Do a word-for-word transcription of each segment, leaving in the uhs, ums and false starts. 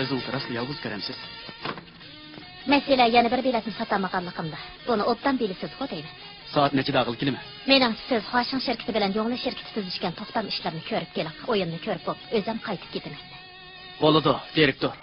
ئۆزىڭىز راستلا يالغۇز كۆرەمسىز؟ مەسىلە يەنە بىر بېلەتنى ساتالمىغانلىقىمدا. بۇنى ئوبدان بىلىسىزغۇ دەيمەن. سائەت نەچچىدە ئاغىل كېلىمەن؟ مېنىڭچە سىز خۇاشىڭ شىركىتى بىلەن يۇڭلى شىركىتى تۈزۈشكەن توختام ئىشلىرىنى كۆرۈپ كېلىڭ. ئويۇننى كۆرۈپ بوپ، ئۆزۈم قايتىپ كېتىمەن. بولىدۇ، دىرېكتور.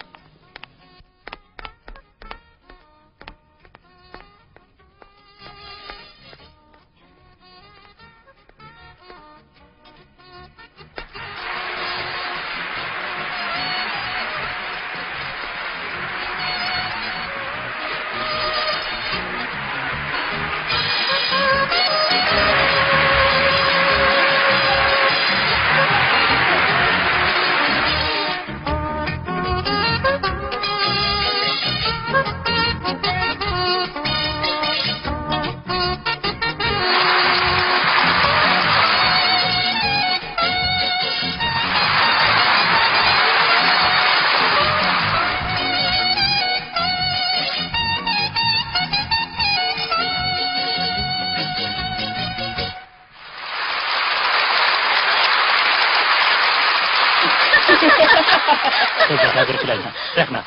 这个还不是来的，再看。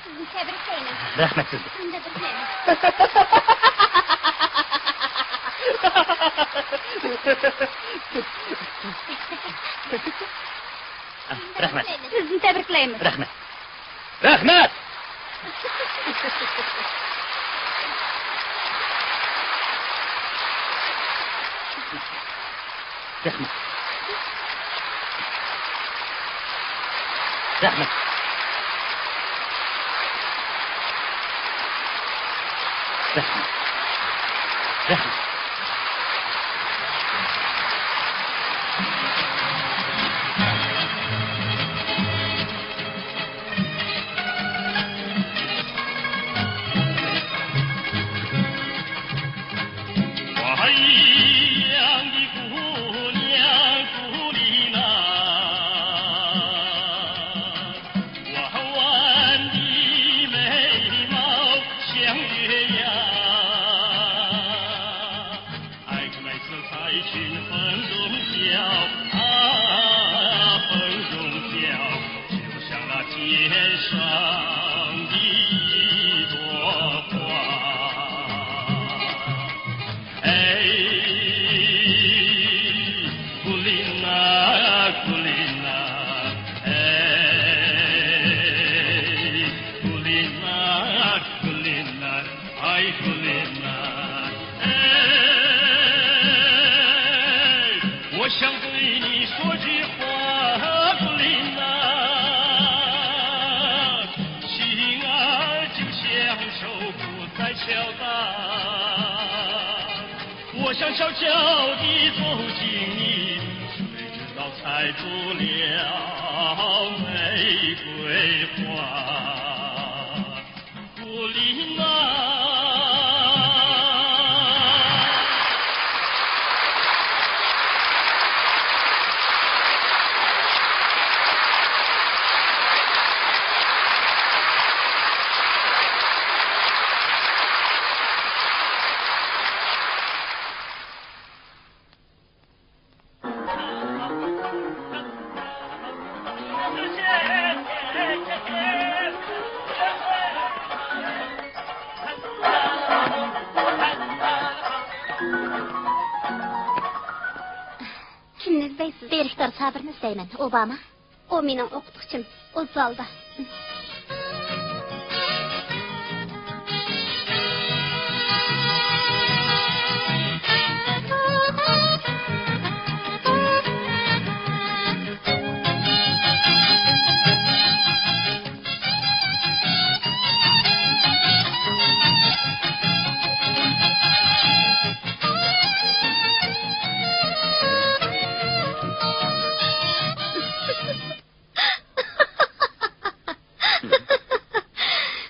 سىزنى تەبرىكلەيمەن. رەھمەت سىزگە. سىزنى تەبرىكلەيمەن. رەھمەت. سىزنى تەبرىكلەيمەن. رەھمەت. رەھمەت. رەھمەت. رەھمەت. رەھمەت. رەھمەت. كىمنى ئىزدەيسىز؟ دىرېكتور سابىرنى ئىزدەيمەن. ئۇ بارمۇ؟ ئۇ مېنىڭ ئوقۇتقۇچىم. ئۇ زالدا.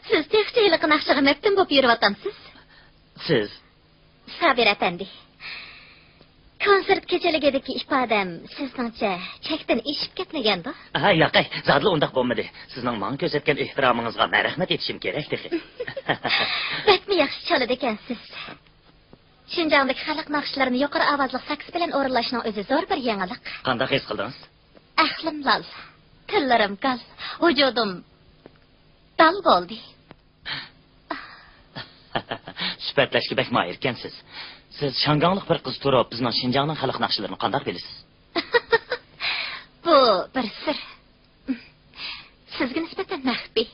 سىز تېخىچە ھېلىقى ناخشىغا مەپتۇن بولۇپ يۈرۈۋاتامسىز؟ سىز؟ سابىر ئەپەندى، كونسېرت كېچىلىكىدىكى ئىپادەم سىزنىڭچە چەكتىن ئېشىپ كەتمىگەندۇ؟ ھە، ياقەي، زادىلا ئۇنداق بولمىدى. سىزنىڭ ماڭا كۆرسەتكەن ئېھتىرامىڭىزغا مەن رەھمەت ئېيتىشىم كېرەك تېخى. بەكمۇ ياخشى چالىدىكەنسىز. شىنجاڭدىكى خەلق ناخشىلىرىنى يۇقىرى ئاۋازلىق ساكس بىلەن ئورۇنلاشنىڭ ئۆزى زور بىر يېڭىلىق. قانداق ھېس قىلدىڭىز؟ ئەقلىم لال، تىللىرىم گال، ۋۇجۇدۇم دال بولدى. سۈپەتلەشكە بەك ماھىركەنسىز. سىز شياڭگاڭلىق بىر قىز تۇرۇپ، بىزنىڭ شىنجاڭنىڭ خەلق ناخشىلىرىنى قانداق بىلىسىز؟ بۇ بىر سىر. سىزگە نىسبەتەن مەخپىي.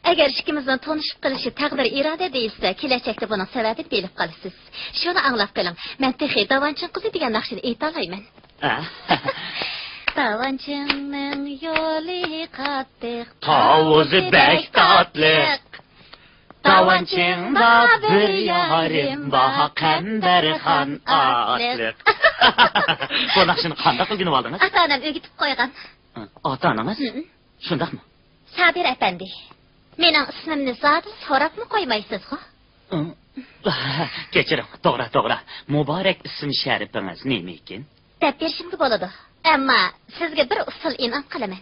ئەگەر ئىككىمىزنىڭ تونۇشۇپ قېلىشى تەقدىر ئىرادە دېيىلسە، كېلەچەكتە بۇنىڭ سەۋەبىنى بىلىپ قالىسىز. شۇنى ئاڭلاپ قېلىڭ، مەن تېخى داۋانچىڭ قىزى دېگەن ناخشىنى ئېيتالايمەن. ھە؟ داۋانچىڭنىڭ يولى قاتتىق، تاۋۇزى بەك تاتلىق. داۋانچىڭدا بىر يارىم بار، قەمبەرخان ئاتلىق. بۇ ناخشىنى قانداق ئۆگىنىپ ئالدىڭىز؟ ئاتا-ئانام ئۆگىتىپ قويغان. ئاتا-ئانىڭىز؟ ھىم. شۇنداقمۇ؟ سابىر ئەپەندى، مېنىڭ ئىسمىمنى زادىلا سوراپمۇ قويمايسىزغۇ؟ كەچۈرۈڭ، توغرا، توغرا. مۇبارەك ئىسىم شەرىپىڭىز نېمىكىن؟ دەپ بېرىشىمگە بولىدۇ. ئەمما سىزگە بىر ئۇسۇل ئىنئام قىلىمەن.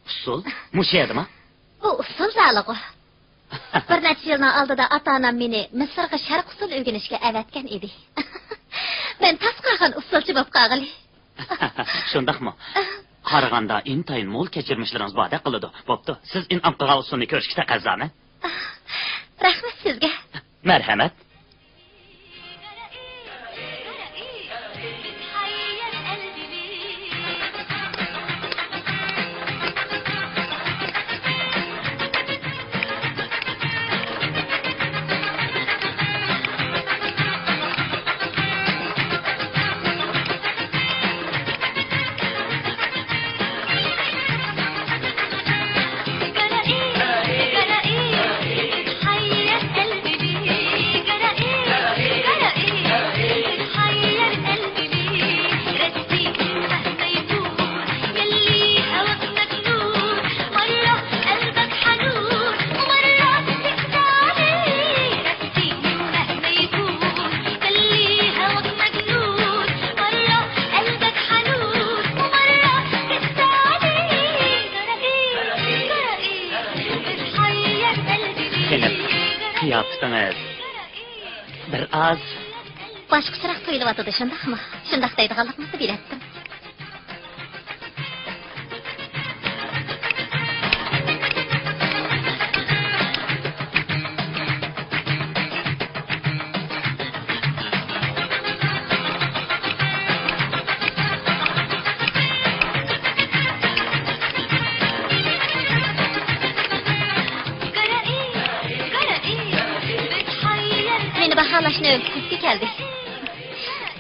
ئۇسۇل؟ مۇشۇ يەردىما؟ بۇ ئۇسۇل زالىغۇ. بىر نەچچە يىلنىڭ ئالدىدا ئاتا-ئانام مېنى مىسىرغا شەرق ئۇسسۇل ئۆگىنىشكە ئەۋەتكەن ئىدى. مەن تاس قالغان ئۇسسۇلچى بولۇپ قالغىلى. شۇنداقمۇ؟ قارىغاندا ئىنتايىن مول كەچۈرمىشلىرىڭىز باردەك قىلىدۇ. بوپتۇ، سىز ئىنئام قىلغان ئۇسسۇلنى كۆرۈشكە تەقەززامەن. رەھمەت سىزگە. مەرھەمەت. قېنى، قىياپىتىڭىز بىر ئاز باشقىچىراق تۇيۇلۇۋاتىدۇ، شۇنداقمۇ؟ شۇنداق دەيدىغانلىقىڭىزنى بىلەتتىم. مېنى باھالاشنى ئۆگىتىشكە كەلدى.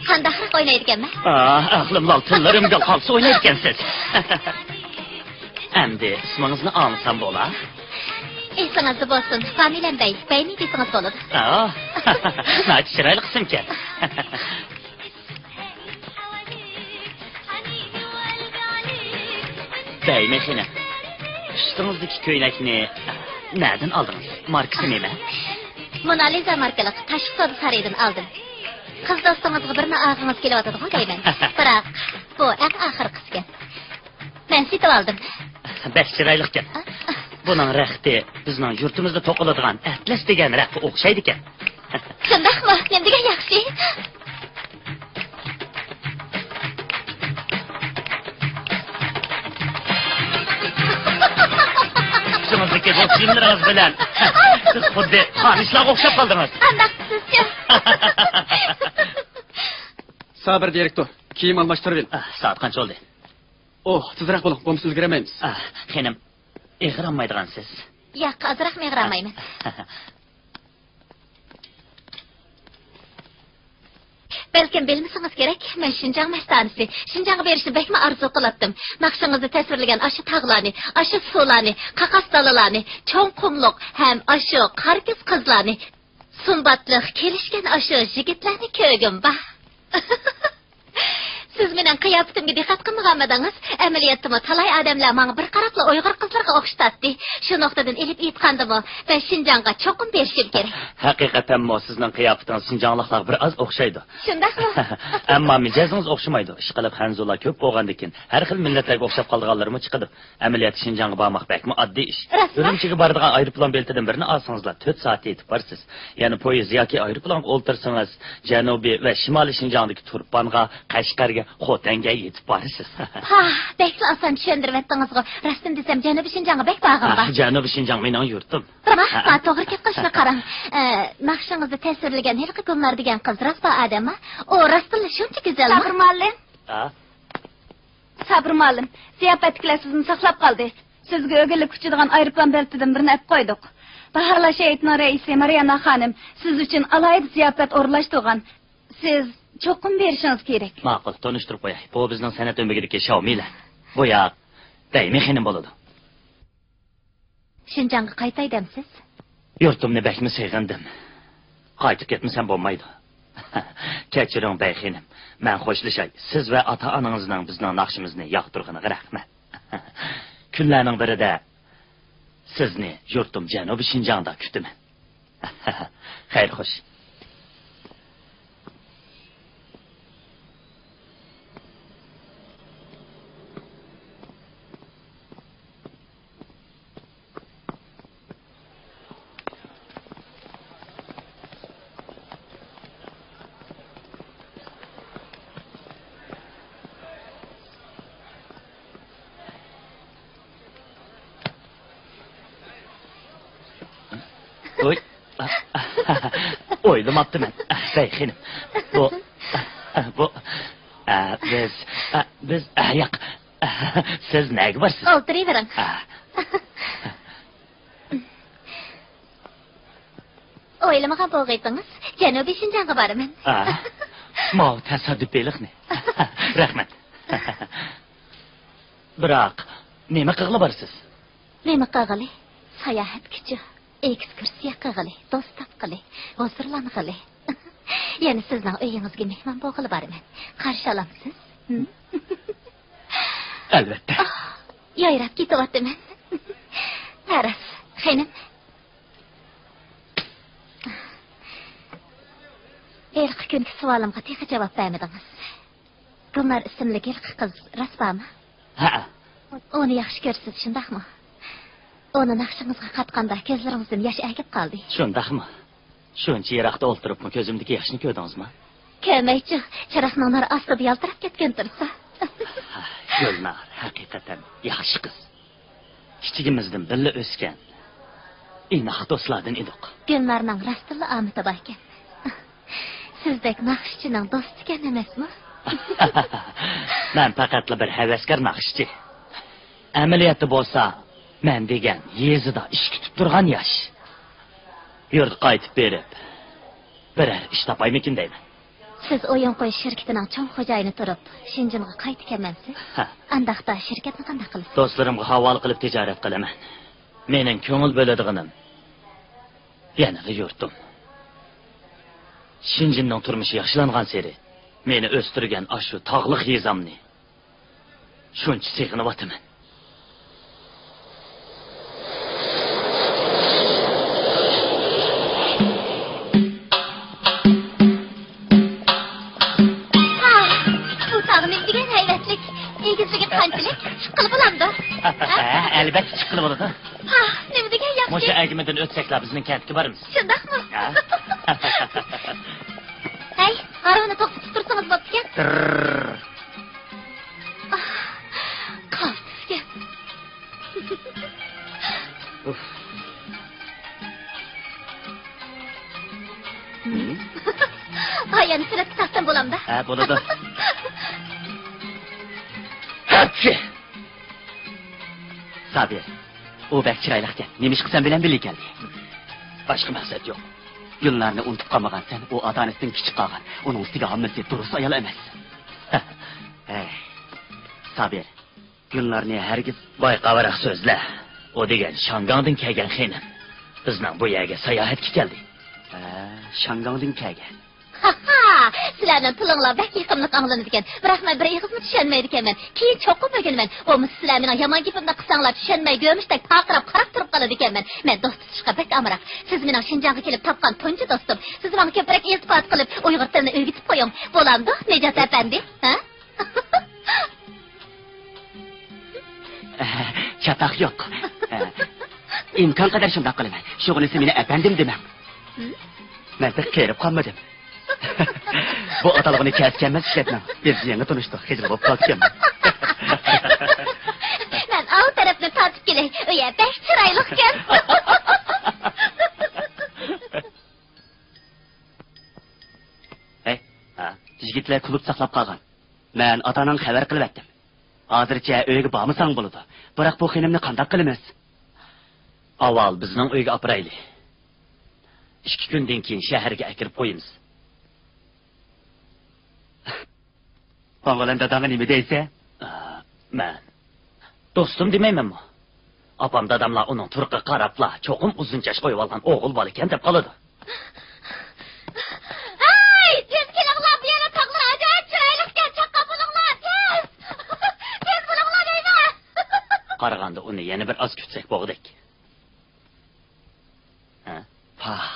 قانداقراق ئوينايدىكەنمەن؟ ئاھ، ئەقلىملا تىللىرىمغا قالسا ئوينايدىكەنسىز. ئەمدى ئىسمىڭىزنى ئاڭلىسام بولا؟ ئېسىڭىزدە بولسۇن، فامىلەم بەي، بەينى دېسىڭىز بولىدۇ. ئاھ، ناھايىتى چىرايلىق ئىسىمكەن. بەيمى خېنىم، ئۈستىڭىزدىكى كۆينەكنى نەدىن ئالدىڭىز؟ ماركىسى نېمە؟ مونالىزا ماركىلىق تاشقى سودا سارىيىدىن ئالدىم. قىز دوستىڭىزغا بىرنى ئالغىڭىز كېلىۋاتىدىغۇ دەيمەن. بىراق، بۇ ئەڭ ئاخىرقىسىكەن. مەن سېتىۋالدىم. بەك چىرايلىقكەن. بۇنىڭ رەختى بىزنىڭ يۇرتىمىزدا توقۇلىدىغان ئەتلەس دېگەن رەختكە ئوخشايدىكەن. شۇنداقمۇ؟ نېمە دېگەن ياخشى. يۈزىڭىزدىكى بۇ كىيىملىرىڭىز بىلەن سىز خۇددى خارىجلارغا ئوخشاپ قالدىڭىز. قانداق سىزچە؟ سابىر دىرېكتور، كىيىم ئالماشتۇرۇۋېلىڭ. ئاھ، سائەت قانچە بولدى؟ ئوھ، تېزرەك بولۇڭ، بولمىسا ئۈلگۈرەلمەيمىز. ئاھ، خېنىم، ئېغىر ئالمايدىغانسىز. ياق، ئازراقمۇ ئېغىر ئالمايمەن. بەلكىم بىلمىسىڭىز كېرەك، مەن شىنجاڭ مەستانىسى. شىنجاڭغا بېرىشنى بەكمۇ ئارزۇ قىلاتتىم. ناخشىڭىزدا تەسۋىرلىگەن ئاشۇ تاغلارنى، ئاشۇ سۇلارنى، قاقاس دالىلارنى، چوڭ قۇملۇق ھەم ئاشۇ قارا كۆز قىزلارنى. سۇمباتلىق، كېلىشكەن ئاشۇ يىگىتلەرنى كۆرگۈم بار. سىز مېنىڭ قىياپىتىمگە دىققەت قىلمىغانمىدىڭىز؟ ئەمەلىيەتتىمۇ تالاي ئادەملەر ماڭا بىر قاراپلا ئۇيغۇر قىزلىرىغا ئوخشىتاتتى. شۇ نۇقتىدىن ئېلىپ ئېيتقاندىمۇ، مەن شىنجاڭغا چوقۇم بېرىشىم كېرەك. ھەقىقەتەنمۇ سىزنىڭ قىياپىتىڭىز شىنجاڭلىقلارغا بىر ئاز ئوخشايدۇ. شۇنداقمۇ؟ ئەمما مىجەزىڭىز ئوخشىمايدۇ. ئىشقىلىپ خەنزۇلار كۆپ بولغاندىكىن، ھەر خىل مىللەتلەرگە ئوخشاپ قالىدىغانلىرىمۇ چىقىدۇ. ئەمەلىيەتتە شىنجاڭغا بارماق بەكمۇ ئاددىي ئىش. راستما؟ ئۈرۈمچىگە بارىدىغان ئايروپىلان بېلىتىدىن بىرنى ئالسىڭىزلا، تۆت سائەتتە يېتىپ بارىسىز. يەنە پويىز ياكى ئايروپىلانغا ئولتۇرسىڭىز، جەنۇبىي ۋە شىمالىي شىنجاڭدىكى تۇرپانغا، قەشقەرگە، خوتەنگە يېتىپ بارىسىز. پاھ، بەكلا ئاسان چۈشەندۈرۈۋەتتىڭىزغۇ. راستىنى دېسەم، جەنۇبىي شىنجاڭغا بەك بارغۇم بار. ئاھ، جەنۇبىي شىنجاڭ مېنىڭ يۇرتۇم. بىراق، ھە. ما توغرا گەپ قىلىشنى قاراڭ. ئە، ناخشىڭىزدا تەسۋىرلىگەن ھېلىقى گۈلنار دېگەن قىز راسلا ئادەمما؟ ئۇ راستتىنلا شۇنچە گۈزەلما؟ سابىر مۇئەللىم. ھە؟ سابىر مۇئەللىم، زىياپەتتىكىلەر سىزنى ساقلاپ قالدى. سىزگە ئۆگۈنلۈككە ئۇچىدىغان ئايروپىلان بېلىتىدىن بىرنى ئەپ قويدۇق. باھالاش ھەيئىتىنىڭ رەئىسى مارىياننا خانىم سىز ئۈچۈن ئالاھىدە زىياپەت ئورۇنلاشتۇرغان. سىز چوقۇم بېرىشىڭىز كېرەك. ماقۇل، تونۇشتۇرۇپ قوياي. بۇ بىزنىڭ سەنئەت ئۆمىكىدىكى شاۋمىلەن. بۇ ياق بەيمى خېنىم بولىدۇ. شىنجاڭغا قايتاي دەمسىز؟ يۇرتۇمنى بەكمۇ سېغىندىم. قايتىپ كەتمىسەم بولمايدۇ. كەچۈرۈڭ، بەي خېنىم. مەن خوشلىشاي. سىز ۋە ئاتا-ئانىڭىزنىڭ بىزنىڭ ناخشىمىزنى ياقتۇرغىنىغا رەھمەت. كۈنلەرنىڭ بىرىدە سىزنى يۇرتۇم جەنۇبىي شىنجاڭدا كۈتىمەن. خەير خوش. ئوي. ئويلىماپتىمەن. بەي خېنىم. بۇ، بۇ، ئە، بىز، ئە، بىز، ئە، ياق. سىز نەگە بارسىز؟ ئولتۇرۇۋېرىڭ. ئە. ئويلىمىغان بولغىيتىڭىز، جەنۇبىي شىنجاڭغا بارىمەن. ئە، ماۋۇ تاسادىپىيلىقنى. رەھمەت. بىراق، نېمە قىلغىلى بارسىز؟ نېمە قىلغىلى؟ ساياھەتكىچۇ، ئېكسكۇرسىيە قىلغىلى، دوست تاپقىلى، ھۇزۇرلانغىلى. يەنە سىزنىڭ ئۆيىڭىزگە مېھمان بولغىلى بارىمەن. قارشى ئالامسىز؟ ھىم؟ ئەلۋەتتە. ئاھ، يايراپ كېتىۋاتىمەن. ھە راست، خېنىم. ھېلىقى كۈنكى سوئالىمغا تېخى جاۋاب بەرمىدىڭىز. گۈلنار ئىسىملىك ھېلىقى قىز راست بارمۇ؟ ھەئە. ئۇنى ياخشى كۆرىسىز، شۇنداقمۇ؟ ئۇنى ناخشىڭىزغا قاتقاندا كۆزلىرىڭىزدىن ياش ئەگىپ قالدى. شۇنداقمۇ؟ شۇنچە يىراقتا ئولتۇرۇپمۇ كۆزۈمدىكى ياشنى كۆردىڭىزمۇ؟ كۆرمەيچۇ، چىراغنىڭ نۇرى ئاستىدا يالتىراپ كەتكەن تۇرسا. گۈلنار ھەقىقەتەن ياخشى قىز. كىچىكىمىزدىن بىللە ئۆسكەن ئىناق دوستلاردىن ئىدۇق. گۈلنارنىڭ راستتىنلا ئامىتى باركەن. سىزدەك ناخشىچىنىڭ دوستىكەن ئەمەسمۇ؟ مەن پەقەتلا بىر ھەۋەسكار ناخشىچى. ئەمەلىيەتتە بولسا، مەن دېگەن يېزىدا ئىش كۈتۈپ تۇرغان ياش. يۇرتقا قايتىپ بېرىپ، بىرەر ئىش تاپايمىكىن دەيمەن. سىز ئويۇن قويۇش شىركىتىنىڭ چوڭ خوجايىنى تۇرۇپ، شېنجېنغا قايتىدىكەنمەنسىز؟ ھە. ئانداقتا شىركەتنى قانداق قىلىسىز؟ دوستلىرىمغا ھاۋالە قىلىپ تىجارەت قىلىمەن. مېنىڭ كۆڭۈل بۆلىدىغىنىم يەنىلا يۇرتۇم. شېنجېننىڭ تۇرمۇشى ياخشىلانغانسېرى، مېنى ئۆستۈرگەن ئاشۇ تاغلىق يېزامنى شۇنچە سېغىنىۋاتىمەن. ھا، بۇ تاغ نېمە دېگەن ھەيۋەتلىك! ئېگىزلىكى قانچىلىك؟ چىققىلى بولامدۇ؟ ھە، ئەلۋەتتە چىققىلى بولىدۇ. ھا، نېمە دېگەن ياخشى! مۇشۇ ئەگىمىدىن ئۆتسەكلا بىزنىڭ كەنتكە بارىمىز. شۇنداقمۇ؟ ھە. ھەي، ھارۋىنى توختىتىپ تۇرسىڭىز بوپتىكەن. تىرررر. ئاھ، قالتىسكەن. ئۇف. ھاي، يەنە سۈرەتكە تارتسام بولامدا؟ ھە، بولىدۇ. ھەپچى! سابىر، ئۇ بەك چىرايلىقكەن. نېمىشقا سەن بىلەن بىللە كەلدى؟ باشقا مەقسەت يوق. گۈلنارنى ئۇنتۇپ قالمىغانسەن، ئۇ ئاتا-ئانىسىدىن كىچىك قالغان. ئۇنىڭ ئۈستىگە ھاممىسى دۇرۇس ئايال ئەمەس. ھەي، سابىر، گۈلنارنى ھەرگىز. بايقاۋراق سۆزلە. ئۇ دېگەن شاڭگاڭدىن كەلگەن خېنىم. بىزنىڭ بۇ يەرگە ساياھەتكە كەلدى. ھە، شاڭگاڭدىن كەلگەن. ھاھا، سىلەرنىڭ تىلىڭلار بەك يېقىملىق ئاڭلىنىدىكەن. بىراق مەن بىر ئېغىزمۇ چۈشەنمەيدىكەنمەن. كېيىن چوقۇم ئۆگىنىمەن. بولمىسا سىلەر مېنىڭ يامان گېپىمنى قىلساڭلار، چۈشەنمەي گۆمۈشتەك پارقىراپ قاراپ تۇرۇپ قالىدىكەنمەن. مەن دوست تۇتۇشقا بەك ئامراق. سىز مېنىڭ شىنجاڭغا كېلىپ تاپقان تۇنجى دوستۇم. سىز ماڭا كۆپرەك ئىلتىپات قىلىپ، ئۇيغۇر تىلىنى ئۆگىتىپ قويۇڭ. بولامدۇ، نىجات ئەپەندى؟ ھە؟ چاتاق يوق. ئىمكان قەدەر شۇنداق قىلىمەن. شۇغىنىسى مېنى ئەپەندىم دېمەڭ. مەن بەك قېرىپ قالمىدىم. بۇ ئاتالغۇنى كەسكەنمەس ئىشلەتمەڭ. بىز يېڭى تونۇشتۇق، خىجىل بولۇپ قالدىكەنمەن. مەن ئاۋۇ تەرەپنى تارتىپ كېلەي. ئۆيە بەك چىرايلىقكەن. ھەي، ھە، يىگىتلەر كۇلۇب ساقلاپ قالغان. مەن ئاتانىڭ خەۋەر قىلىۋەتتىم. ھازىرچە ئۆيگە بارمىساڭ بولىدۇ. بىراق بۇ خېنىمنى قانداق قىلىمىز؟ ئاۋۋال بىزنىڭ ئۆيگە ئاپىرايلى. ئىككى كۈندىن كېيىن شەھەرگە ئەكىرىپ قويىمىز. ئاڭغىلان داداڭغا نېمە دەيسەن؟ ئا، مەن دوستۇم دېمەيمەنمۇ؟ ئاپام داداملار ئۇنىڭ تۇرقىغا قاراپلا، چوقۇم ئۇزۇن چاچ قويۇۋالغان ئوغۇل بالىكەن دەپ قالىدۇ. ھەي، تېز كېلىڭلار، بۇ يەردە تاغلار ئاجايىپ چىرايلىقكەن، چاققان بولۇڭلار، تېز! تېز بولۇڭلار دەيمەن! قارىغاندا ئۇنى يەنە بىر ئاز كۈتسەك بوغدەك. ھە؟ پاھ،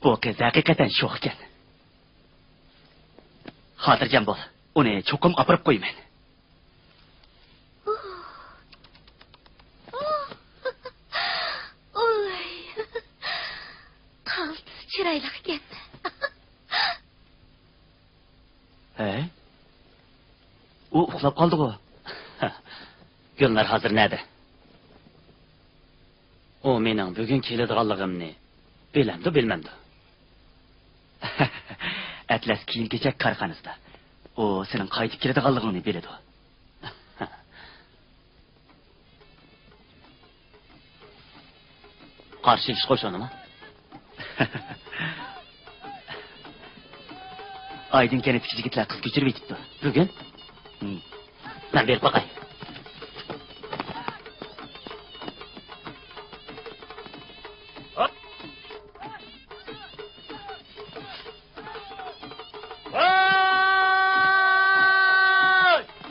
بۇ قىز ھەقىقەتەن شوخكەن. خاتىرجەم بول، ئۇنى چوقۇم ئاپىرىپ قويىمەن. ئۇي، قالتىس چىرايلىقكەن. ھەي؟ ئۇ ئۇخلاپ قالدىغۇ؟ گۈلنار ھازىر نەدە؟ ئۇ مېنىڭ بۈگۈن كېلىدىغانلىقىمنى بىلەمدۇ، بىلمەمدۇ؟ ئەتلەس كىيىم-كېچەك كارخانىسىدا. ئۇ سېنىڭ قايتىپ كېلىدىغانلىقىڭنى بىلىدۇ. قارشى ئىش قوشۇنىمۇ؟ ئايدىن كەنتتىكى يىگىتلەر قىز كۆچۈرۈۋېتىپتۇ. بۈگۈن؟ ھىم. مەن بېرىپ باقاي.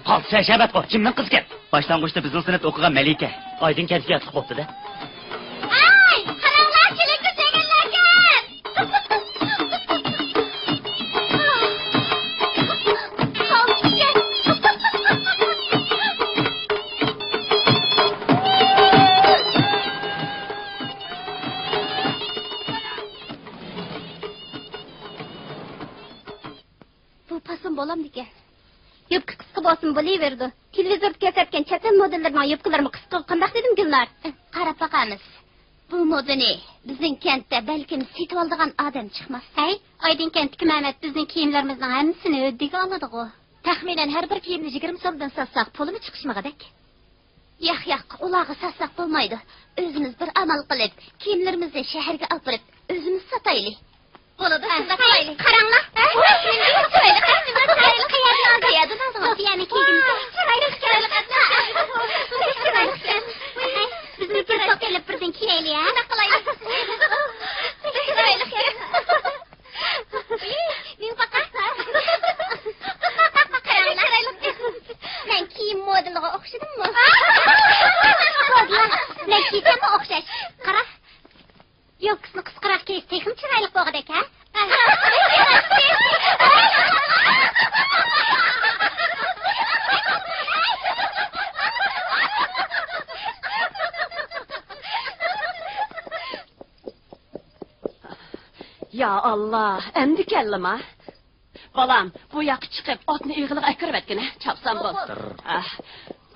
قالتىس ھەشەمەتقۇ، كىمنىڭ قىزىكەن؟ باشلانغۇچتا بىزنىڭ سىنىپتا ئوقۇغان مەلىكە. ئايدىن كەنتكە ياتلىق بوپتۇ-دە. ئاي، قاراڭلار، كېلىپتۇ دېگەنلەركەن! بۇ پاسون بولامدىكەن؟ يوپكا قىسقا بولسىمۇ بولۇۋېرىدۇ. تېلېۋىزوردا كۆرسەتكەن چەت ئەل مودېللىرىنىڭ يوپكىلىرىمۇ قىسقىغۇ قانداق دېدىم، گۈلنار؟ قاراپ باقارمىز. بۇ مودىنى بىزنىڭ كەنتتە بەلكىم سېتىۋالىدىغان ئادەم چىقماس. ھەي، ئايدىن كەنتتىكى مەمەت بىزنىڭ كىيىملىرىمىزنىڭ ھەممىسىنى ھۆددىگە ئالىدىغۇ. تەخمىنەن ھەر بىر كىيىمنى يىگىرمە سومدىن ساتساق پۇلىمۇ چىقىشمىغۇدەك. ياق، ياق، ئۇلارغا ساتساق بولمايدۇ. ئۆزىمىز بىر ئامال قىلىپ، كىيىملىرىمىزنى شەھەرگە ئاپىرىپ، ئۆزىمىز ساتايلى. بولىدۇ، شۇنداق قىلايلى. قاراڭلار. بىزنى بىر توپ ئېلىپ بىردىن كىيەيلى، ھە؟ مېنى باقا. قاراڭلار. مەن كىيىم مودېلىغا ئوخشىدىممۇ؟ مودېل. مەن كىيسەممۇ ئوخشاش. قارا. يوپكىسىنى قىسقىراق كىيسە تېخىمۇ چىرايلىق بولغۇدەك، ھە؟ يا ئاللا، ئەمدى كەلدىما؟ بالام، بۇ ياققا چىقىپ، ئاتنى ئېغىلىغا ئەكىرىۋەتكىنە، چاپسان بول. ئاھ،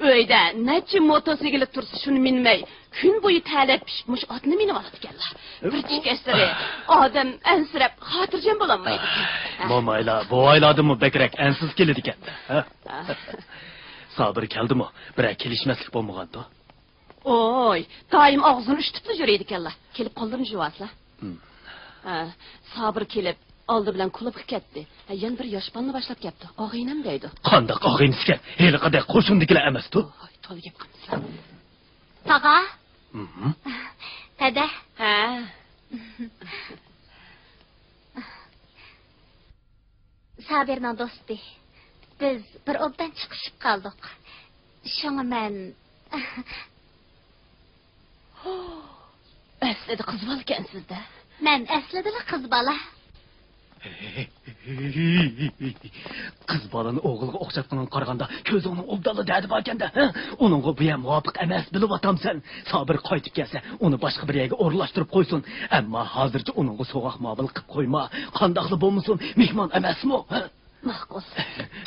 ئۆيدە نەچچە موتوسىكلىت تۇرسا، شۇنى مىنمەي، كۈن بويى تەرلەپ پىشىپ مۇشۇ ئاتنى مىنىۋالىدىكەنلەر. بىر چۈشكەچلىرى ئادەم ئەنسىرەپ، خاتىرجەم بولالمايدىكەن. ئاھ. مومايلار بوۋايلاردىنمۇ بەكرەك ئەنسىز كېلىدىكەن. ھە؟ ئاھ. سابىر كەلدىمۇ؟ بىرەر كېلىشمەسلىك بولمىغاندۇ؟ ئوي، دائىم ئاغزىنى ئۇشتۇپلا يۈرىدىكەنلا. كېلىپ قوللىرىنى يۇۋالسىلا. ھىم. ھە، سابىر كېلىپ، ئالدى بىلەن كۇلۇبقا كەتتى. ھە، يەنە بىر ياش بالىنى باشلاپ كەپتۇ. ئاغىنەم دەيدۇ. قانداق ئاغىنىسىكەن؟ ھېلىقىدەك قوشۇندىكىلەر ئەمەستۇ؟ ئوي، تولا گەپ قىلمىسىلا. تاغا. ھىم. دەدە. ھە. سابىرنىڭ دوستى. بىز بىر ئوبدان چىقىشىپ قالدۇق. شۇڭا مەن. ئەسلىدە قىز بالىكەنسىز-دە. مەن ئەسلىدىلا قىز بالا. قىز بالىنى ئوغۇلغا ئوخشاتقىنىڭغا قارىغاندا، كۆزۈڭنىڭ ئوبدانلا دەردى باركەن-دە، ھە؟ ئۇنىڭغا بۇ يەر مۇۋاپىق ئەمەس، بىلىۋاتامسەن. سابىر قايتىپ كەلسە، ئۇنى باشقا بىر يەرگە ئورۇنلاشتۇرۇپ قويسۇن. ئەمما ھازىرچە ئۇنىڭغا سوغۇق مۇئامىلە قىلىپ قويما. قانداقلا بولمىسۇن، مېھمان ئەمەسمۇ، ھە؟ ماقۇل.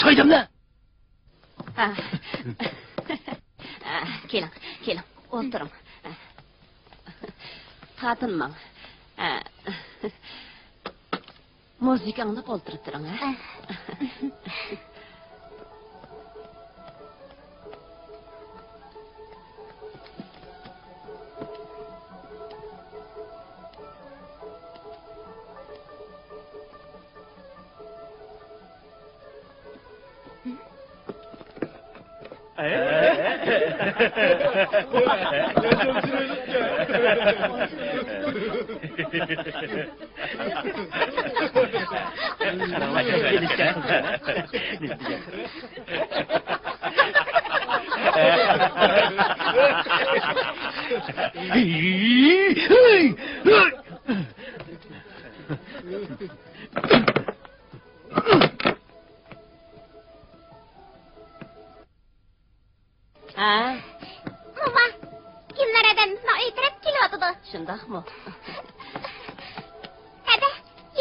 چاي دەملە! ھە. ھە، كېلىڭ، كېلىڭ، ئولتۇرۇڭ. ھە. تارتىنماڭ. ھە. مۇزىكا ئاڭلاپ ئولتۇرۇپ تۇرۇڭ، ھە؟ ھە. ھە؟ موما، گۈلنار ھەدەمىزنىڭ ئۆي تەرەپ كېلىۋاتىدۇ. شۇنداقمۇ؟ ھەدە،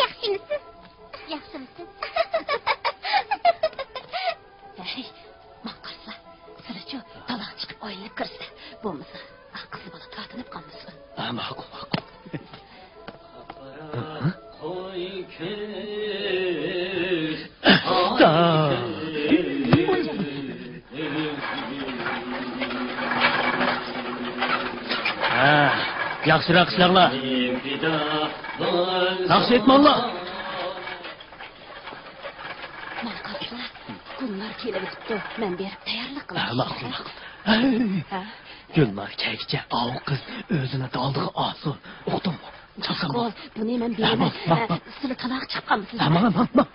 ياخشىمۇسىز؟ ياخشىمۇسىز؟ ھەي، ماڭا قارىسىلا، سىلىچۇ، تالاغا چىقىپ ئايلىنىپ كىرسە، بولمىسا، قىز بالا تارتىنىپ قالمىسۇن. ھە، ماقۇل، ماقۇل. ھە، ياخشىراق ئىشلەڭلار. ناخشا ئېيتماڭلار. ماڭا قارىسىلا، گۈلنار كېلىۋېتىپتۇ. مەن بېرىپ تەييارلىق قىلاي. ھە، ماقۇل، ماقۇل. ھە؟ گۈلنار كەلگۈچە ئاۋۇ قىز ئۆزىنى دالدىغا ئالسۇن. ئۇقتۇڭمۇ؟ چاقسان بۇنى مەن بېرىمەن. ھە، ماڭ، ماڭ، ماڭ. سىلى تالاغا چىقىپ قالمىسىز. ھە، ماڭ، ماڭ، ماڭ.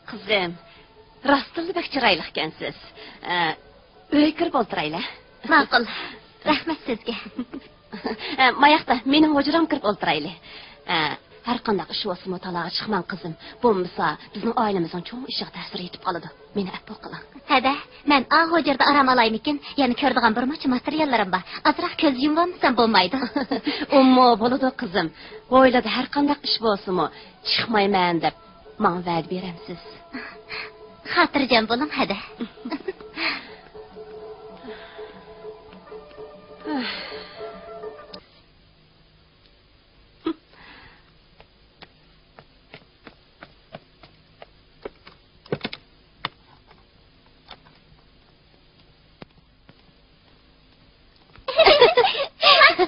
قىزىم، راستتىنلا بەك چىرايلىقكەنسىز. ئە، ئۆيگە كىرىپ ئولتۇرايلى. ماقۇل. رەھمەت سىزگە. ئە، ماياقتا، مېنىڭ ھۇجرامغا كىرىپ ئولتۇرايلى. ئە، ھەر قانداق ئىش بولسىمۇ تالاغا چىقماڭ، قىزىم. بولمىسا، بىزنىڭ ئائىلىمىزنىڭ چوڭ ئىشىغا تەسىر يېتىپ قالىدۇ. مېنى ئەپۇ قىلىڭ. ھەدە، مەن ئا ھۇجرىدا ئارام ئالايمىكىن؟ يەنە كۆرىدىغان بىر مذاكىرىلىرىم بار. ئازراق كۆز يۇمۇۋالمىسام بولمايدۇ. ئۇمۇ بولىدۇ، قىزىم. ھويلىدا ھەر قانداق ئىش بولسىمۇ، چىقمايمەن دەپ ماڭا ۋەدە بېرەمسىز؟ خاتىرجەم بولۇڭ، ھەدە.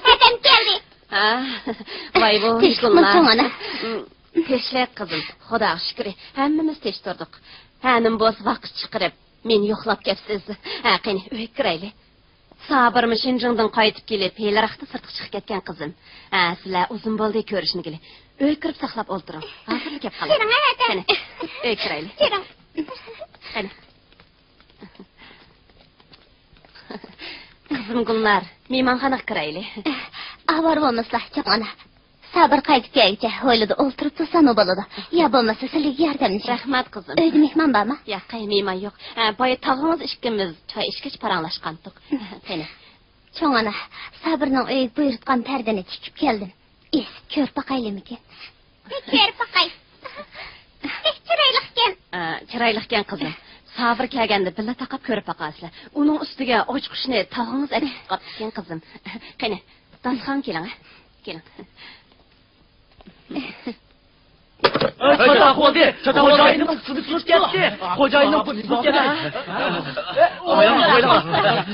ھەدەم كەلدى. ھە، ۋاي بۇ تىنچلىقمۇ گۈلنار. چوڭ ئانا؟ تىنچلىق قىزىم، خۇداغا شۈكرى، ھەممىمىز تىنچ تۇردۇق. ھە، نېمە بولسا ۋاقىت چىقىرىپ مېنى يوقلاپ كەپسىز. ھە، قېنى ئۆيگە كىرەيلى. سابىرمۇ شېنجېڭدىن قايتىپ كېلىپ ھېلىراقتا سىرتقا چىقىپ كەتكەن قىزىم. ھە، سىلەر ئۇزۇن بولدى كۆرۈشمىگىلى. ئۆيگە كىرىپ ساقلاپ ئولتۇرۇڭ. ھازىرلا كەپ قالىمەن. كىرىڭ، ھە، ھە. قېنى، ئۆيگە كىرەيلى. كىرىڭ. قېنى. قىزىم گۈلنار، مېھمانخانىغا كىرەيلى. ئاۋارە بولمىسىلا، چوڭ ئانا. سابىر قايتىپ كەلگۈچە ھويلىدا ئولتۇرۇپ تۇرساممۇ بولىدۇ. يا بولمىسا سىلىگە ياردەملىشەي. رەھمەت قىزىم. ئۆيدە مېھمان بارمۇ؟ ياق، مېھمان يوق. ھە، بايا تاغىڭىز ئىككىمىز چاي ئىچكەچ پاراڭلاشقانتۇق. قېنى. چوڭ ئانا، سابىرنىڭ ئۆيىگە بۇيرۇتقان پەردىنى تىكىپ كەلدىم. ئېسىپ كۆرۈپ باقايلىمىكىن؟ بەك كۆرۈپ باقاي. بەك چىرايلىقكەن. ئە، چىرايلىقكەن قىزىم. سابىر كەلگەندە بىللە تاقاپ كۆرۈپ باقارسىلەر. ئۇنىڭ ئۈستىگە ئاچقۇچنى تاغىڭىز ئەكېلىپ قاپتىكەن قىزىم. قېنى، داستىخانغا كېلىڭ، ھە؟ كېلىڭ. چاتاق بولدى، چاتاق بولدى. خوجايىننىڭ سۈپىتى سۇس كەتتى. خوجايىننىڭ سۈپىتى سۇس كەتتى. ئاۋايلاڭلار،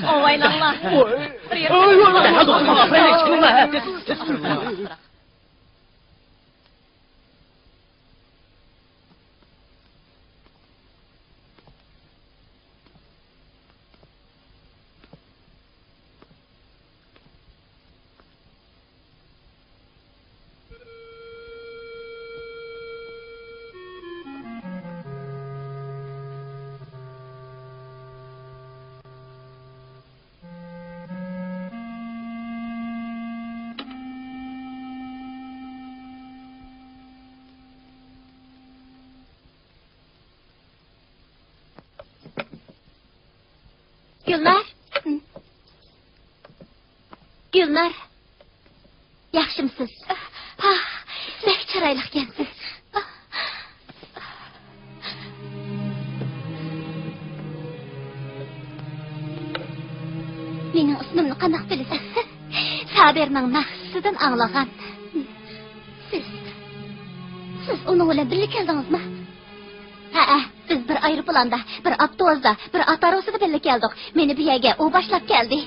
ئاۋايلاڭلار. گۈلنار. گۈلنار. ياخشىمسىز؟ ھا، بەك چىرايلىقكەنسىز. مېنىڭ ئىسمىمنى قانداق بىلىسىز؟ سابىرنىڭ ناخشىسىدىن ئاڭلىغان. سىز، سىز ئۇنىڭ بىلەن بىللە كەلدىڭىزمۇ؟ ھەئە، بىز بىر ئايروپىلاندا، بىر ئاپتوبۇستا، بىر ئات ھارۋىسىدا بىللە كەلدۇق. مېنى بۇ يەرگە ئۇ باشلاپ كەلدى.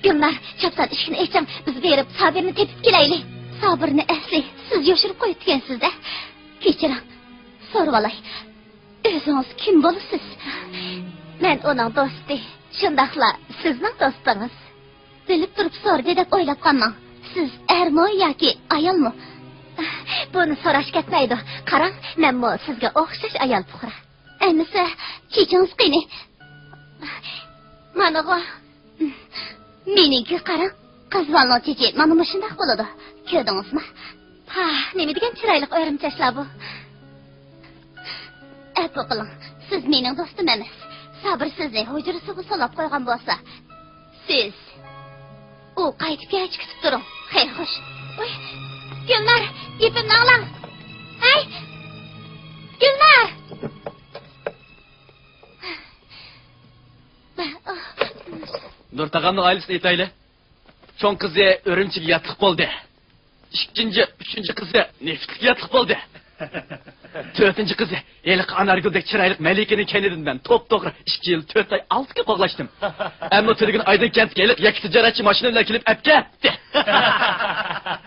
گۈلنار، چاپسان ئىشىكنى ئېچىڭ، بىز بېرىپ سابىرنى تېپىپ كېلەيلى. سابىرنى ئەسلى سىز يوشۇرۇپ قويۇپتىكەنسىز-دە. كەچۈرۈڭ، سورىۋالاي. ئۆزىڭىز كىم بولىسىز؟ مەن ئۇنىڭ دوستى، شۇنداقلا سىزنىڭ دوستىڭىز. بىلىپ تۇرۇپ سورىدى دەپ ئويلاپ قالماڭ. سىز ئەرمۇ ياكى ئايالمۇ؟ بۇنى سوراش كەتمەيدۇ. قاراڭ، مەنمۇ سىزگە ئوخشاش ئايال پۇقرا. ئەمىسە، چېچىڭىز قېنى؟ مانىغۇ. مېنىڭكىگە قاراڭ. قىز بالىنىڭ چېچى مانا مۇشۇنداق بولىدۇ. كۆردىڭىزمۇ؟ پاھ، نېمە دېگەن چىرايلىق ئۆرۈم چاچلار بۇ. ئەپۇ قىلىڭ، سىز مېنىڭ دوستۇم ئەمەس. سابىر سىزنى ھۇجرىسىغا سولاپ قويغان بولسا، سىز ئۇ قايتىپ كەلگۈچە كۈتۈپ تۇرۇڭ. خەير خوش. ۋاي، گۈلنار، گېپىمنى ئاڭلاڭ. ھەي، گۈلنار! نۇر تاغامنىڭ ئائىلىسىنى ئېيتايلى. چوڭ قىزى ئۈرۈمچىگە ياتلىق بولدى. ئىككىنچى، ئۈچىنچى قىزى نېفىتلىككە ياتلىق بولدى. تۆتىنچى قىزى ھېلىقى ئانارگۈلدەك چىرايلىق مەلىكىنىڭ كەينىدىن مەن توپتوغرا ئىككى يىل تۆت ئاي ئالتە كۈن قوغلاشتىم. ئەمما تۈنۈگۈن ئايدىڭكەنتكە ھېلىقى يەككە تىجارەتچى ماشىنا بىلەن كېلىپ ئەپكەتتى.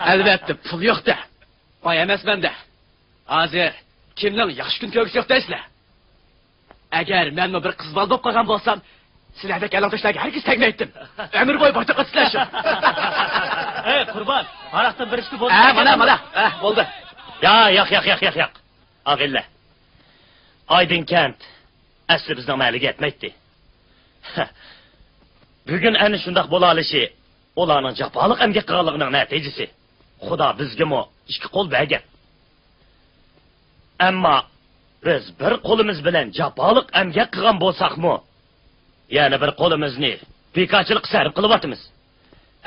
ئەلۋەتتە، پۇل يوق-دە. باي ئەمەسمەن-دە. ھازىر كىمنىڭ ياخشى كۈن كۆرگۈسى يوق دەيسىلەر؟ ئەگەر مەنمۇ بىر قىز بالا بولۇپ قالغان بولسام، سىلەردەك ئەلەڭداشلارغا ھەرگىز تەگمەيتتىم. ئۆمۈر بويى باجاق ئاتىسىلەر شۇ. ئەي قۇربان، ھاراقتىن بىر ئىچتى بولدى. ھە، مانا، مانا. ھە، بولدى. يا، ياق، ياق، ياق، ياق، ياق. ئاغىنىلەر، ئايدىڭكەنت ئەسلى بىزنىڭ مەھەللىگە يەتمەيتتى. بۈگۈن ئەنە شۇنداق بولالىشى ئۇلارنىڭ جاپالىق ئەمگەك قىلغانلىقىنىڭ نەتىجىسى. خۇدا بىزگىمۇ ئىككى قول بەرگەن. ئەمما بىز بىر قولىمىز بىلەن جاپالىق ئەمگەك قىلغان بولساقمۇ، يەنە بىر قولىمىزنى بىكارچىلىققا سەرپ قىلىۋاتىمىز.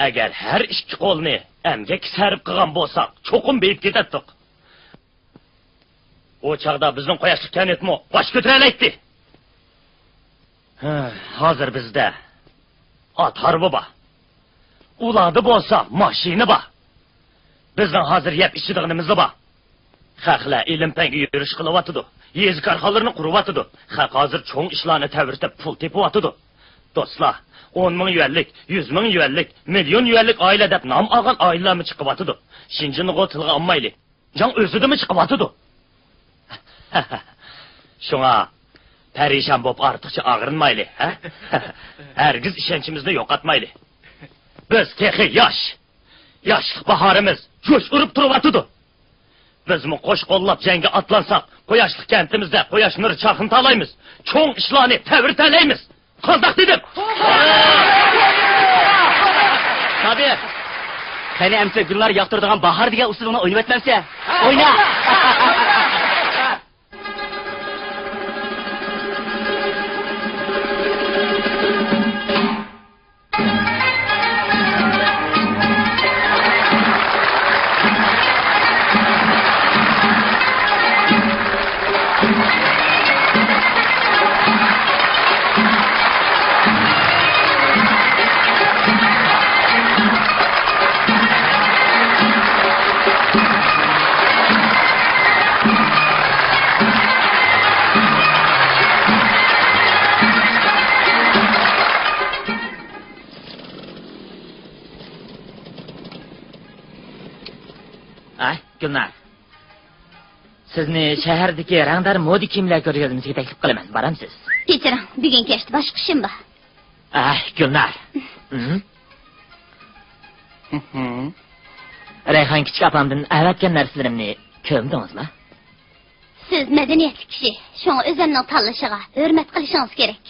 ئەگەر ھەر ئىككى قولنى ئەمگەككە سەرپ قىلغان بولساق، چوقۇم بېيىپ كېتەتتۇق. ئۇ چاغدا بىزنىڭ قۇياشلىق كەنتمۇ باش كۆتۈرەلەيتتى. ھە، ھازىر بىزدە ئات ھارۋا بار. ئۇلاردا بولسا ماشىنا بار. بىزنىڭ ھازىر يەپ ئىچىدىغىنىمىز بار. خەقلەر ئىلىم-پەنگە يۈرۈش قىلىۋاتىدۇ. يېزا كارخانىلىرىنى قۇرۇۋاتىدۇ. خەق ھازىر چوڭ ئىشلارنى تەۋرىتىپ پۇل تېپىۋاتىدۇ. دوستلار، ئون مىڭ يۈەنلىك، يۈز مىڭ يۈەنلىك، مىليون يۈەنلىك ئائىلە دەپ نام ئالغان ئائىلىلەرمۇ چىقىۋاتىدۇ. شىنجىنىغۇ تىلغا ئالمايلى. جاڭ ئۆزىدىمۇ چىقىۋاتىدۇ. شۇڭا پەرىشان بولۇپ ئارتۇقچە ئاغرىنمايلى، ھە؟ ھەرگىز ئىشەنچىمىزنى يوقاتمايلى. بىز تېخى ياش. ياشلىق باھارىمىز جۇش ئۇرۇپ تۇرۇۋاتىدۇ. بىزمۇ قوش قوللاپ جەڭگە ئاتلانساق، قۇياشلىق كەنتىمىزدە قۇياش نۇرى چاقنىتالايمىز. چوڭ ئىشلارنى تەۋرىتەلەيمىز. قانداق دېدىم؟ سابىر، قېنى ئەمسە گۈلنار ياقتۇرىدىغان باھار دېگەن ئۇسسۇلۇڭنى ئوينىۋەتمەمسە؟ ئوينا! ئاي، گۈلنار. سىزنى شەھەردىكى رەڭدار مودا كىيىملەر كۆرگەزمىسىگە تەكلىپ قىلىمەن. بارامسىز؟ كەچۈرۈڭ، بۈگۈن كەچتە باشقا ئىشىم بار. ئاي، گۈلنار. ھىم؟ رەيھان كىچىك ئاپامدىن ئەۋەتكەن نەرسىلىرىمنى كۆرمىدىڭىزما؟ سىز مەدەنىيەتلىك كىشى، شۇڭا ئۆزۈمنىڭ تاللىشىغا ھۆرمەت قىلىشىڭىز كېرەك.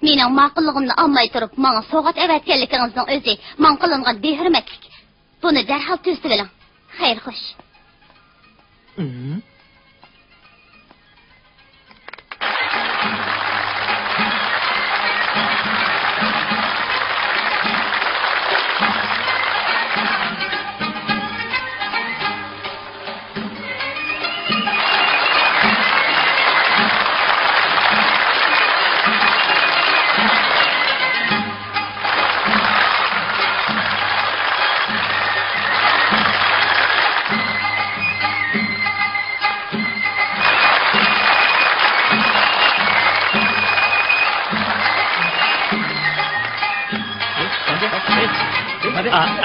مېنىڭ ماقۇللۇقۇمنى ئالماي تۇرۇپ، ماڭا سوۋغات ئەۋەتكەنلىكىڭىزنىڭ ئۆزى ماڭا قىلىنغان بىھۆرمەتلىك. بۇنى دەرھال تۈزىتىۋېلىڭ. خەير خوش. ئىم.